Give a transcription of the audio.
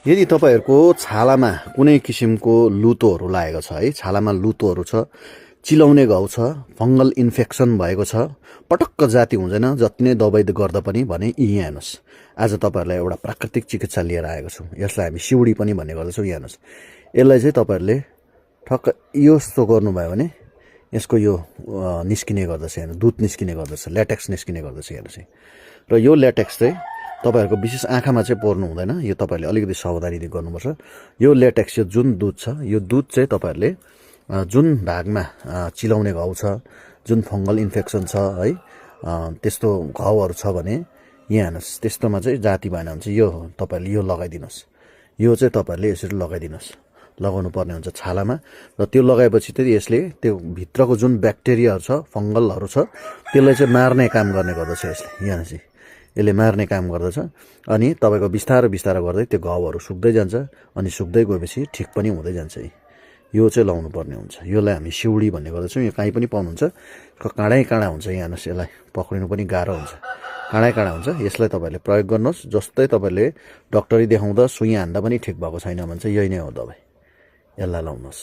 यदि तपाईहरुको छालामा कुनै किसिमको लुतोहरू लागेको छ है, छालामा लुतोहरू छ, चिलाउने घाउ छ, फंगल इन्फेक्सन भएको छ, पटक्क जाति हुँदैन जति नै दबाई गर्दा पनि भने यहाँ हेर्नुस्। आज तपाईहरुलाई एउटा प्राकृतिक चिकित्सा लिएर आएको छु। यसलाई हामी सिउडी पनि भन्ने गर्दछौँ। यहाँ हेर्नुस्। यसलाई चाहिँ तपाईहरुले ठक्क यस्तो गर्नुभयो भने यसको यो निस्किने गर्दछ। हेर्नु दूध निस्किने गर्दछ, ल्याटेक्स निस्किने गर्दछ हेर्नुस्। र यो ल्याटेक्स चाहिँ तपाईहरुको विशेष आँखामा चाहिँ पर्नु हुँदैन। यो तपाईहरुले अलिकति सावधानी गर्नुपर्छ। यो ल्याटेक्स यो जुन दूध छ, यो दूध चाहिँ तपाईहरुले जुन भागमा चिलाउने घाउ छ, जुन फंगल इन्फेक्सन छ है, त्यस्तो घाउहरू छ भने यहाँ हेर्नुस्, त्यस्तोमा चाहिँ जाती भएन भने चाहिँ यो तपाईहरुले यो लगाइदिनुस्। यो चाहिँ तपाईहरुले यसरी लगाइदिनुस्। लगाउनु पर्ने हुन्छ छालामा। र त्यो लगाएपछि चाहिँ यसले त्यो भित्रको जुन ब्याक्टेरियाहरू छ, फंगलहरू छ, त्यसलाई चाहिँ मार्ने काम गर्ने गर्दछ यसले। यहाँ चाहिँ यसले मार्ने काम गर्दछ। अनि तपाईको बिस्तारै बिस्तारै गर्दै त्यो घाउहरू सुक्दै जान्छ। अनि सुक्दै गएपछि ठिक पनि हुँदै जान्छ। यो चाहिँ लाउनु पर्ने हुन्छ। योलाई हामी सिउडी भन्ने गर्दछौँ। यो कहीँ पनि पाउनुहुन्छ। काँडै काँडा हुन्छ। यहाँ हेर्नुस्, यसलाई पक्रिनु पनि गाह्रो हुन्छ। काँडै काँडा हुन्छ। यसलाई तपाईहरुले प्रयोग गर्नुहोस्। जस्तै तपाईहरुले डाक्टरी देखाउँदा सुई हान्दा पनि ठिक भएको छैन भने चाहिँ यही नै हो दबाई। यसलाई लाउनुहोस्।